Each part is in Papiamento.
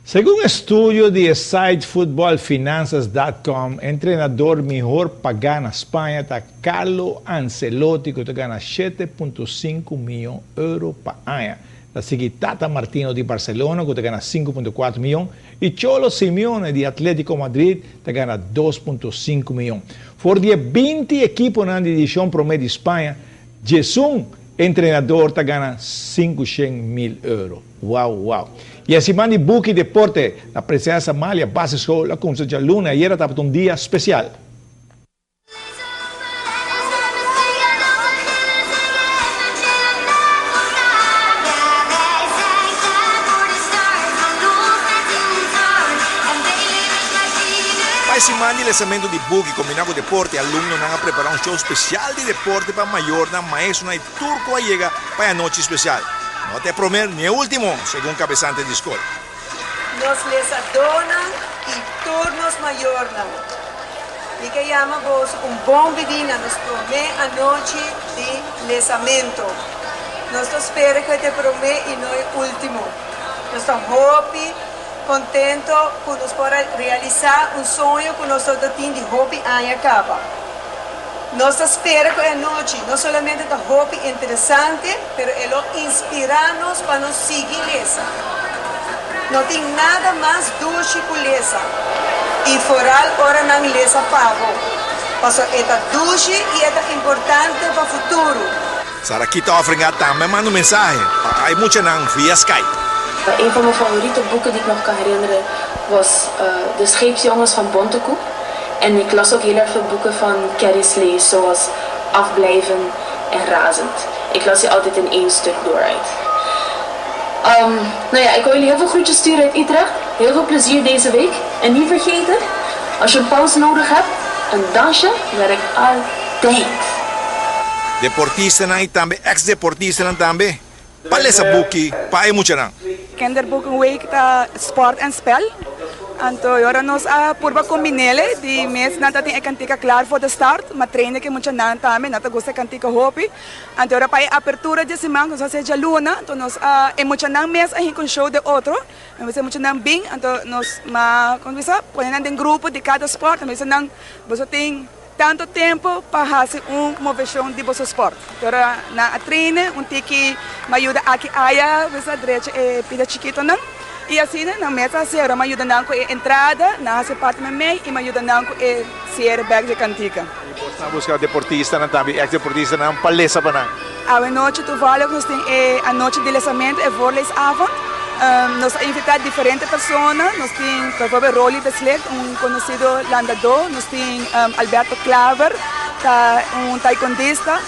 Segun estudio di e site footballfinanzas.com, entrenador mihor paga na Spaña ta Carlo Ancelotti cu ta gana 7.5 miyon euro pa aña. Ta sigui Tata Martino di Barcelona cu ta gana 5.4 miyon y Cholo Simeone di Atletico Madrid ta gana 2.5 miyon. For di e 20 ekiponan di división prome di Spaña, 11 entrenador ta gana 500 mil euro. Wow. Y e siman di buki deporte, na Prinses Amalia Basisschool a cuminsa dialuna, ayera tabata un dia special. Pa e siman di lesamento di buki combina cu deporte, alumnonan a prepara un show special di deporte pa mayornan, maestronan y tur cu a yega pa e anochi special. No ta e promer ni e ultimo, segun cabesante di scol. Nos lesadónan i tur nos mayornan, mi ke yama boso un bon bini na nos promé anochi di lesamentu. Nos ta spera ku e ta e promé i no e último. Nos ta hopi kontentu ku nos por a realisá un soño ku nos tabata tin di hopi aña kaba. Nos ta spera ku e anochi no solamente ta hopi interesante, pero e lo inspirá nos pa nos sigui lesa. No tin nada mas dushi ku lesa, i foral ora nan lesa pa bo, pasobra e ta dushi i e ta importante pa futuro. Sarakita Offringa tambe a manda un mensahe pa e muchanan via Skype. Een van mijn favoriete boeken die ik nog kan herinneren was De Scheepsjongens van Bontekoe. En ik las ook heel erg veel boeken van Carrie Slee, zoals Afblijven en Razend. Ik las die altijd in één stuk door uit. Nou ja, ik wil jullie heel veel groetjes sturen uit Utrecht. Heel veel plezier deze week. En niet vergeten, als je een pauze nodig hebt, een dansje werkt altijd. Deportistanan y tambe ex-deportistanan tambe pa lesa buki pa e muchanan. Kinderboekenweek ta sport en spel. Anto ora nos a purba combinele di mes nan ta tin e cantica klaar voor de start, ma trainen cu e muchanan tambe, nan ta gusta e cantica hopi. Anto ora pa e apertura di e siman, nos a haci djaluna, anto nos a e muchanan mes a hinca un show den otro. Nos bisa e muchanan bin, anto nos ma, como bisa, pone nan den grupo di cada sport, nos bisa nan, boso tin tanto tempo pa haci un movecion di boso sport. Ora nan a traine un tiki m'a yuda aki aya, bisa drecha e pida chikitonan y asina nan mes a haci. Ora m'a yuda nan cu e entrada, nan a haci parti memey y m'a yuda nan cu e cierre bek di e cantica. Y bo ta busca deportistanan tambe, ex deportistanan pa lesa pa nan? Awe nochi toevallig nos tin e anochi di lesamento, e voorleesavond. Nos a invita diferente persona, nos tin bijvoorbeeld Roly Beslicht, un conocido landadó, nos tin Alberto Klaver, ta un taekwondista,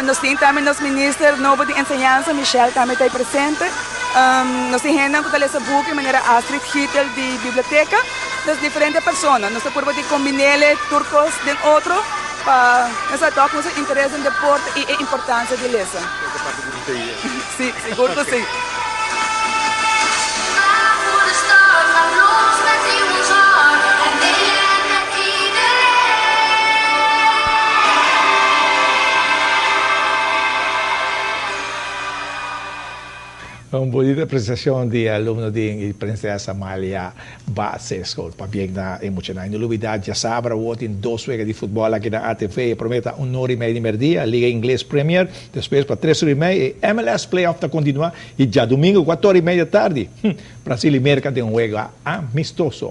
nos tin tambe nos minister nobo di enseñansa, Michelle tambe ta presente, nos tin hendenan cu ta lesa buki manera Astrid Gietel di biblioteca, dus diferente persona. Nos ta purba di combinele tur cos den otro pa nos a tok nos interes den deporte y e importancia di lesa. Sí, sigur cu sí. Un bunita presentacion di alumno di Prinses Amalia Basisschool. Pabien na e muchanan. Y no lubida djasabra awor tin dos wega di futbol aki na ATV. E prome ta un ora y media di merdia, Liga Ingles Premier. Despues pa tres ora y media e MLS Playoff ta continua. Y djadumingo cuatro ora y media tardi, Brasil y Merca den un wega amistoso.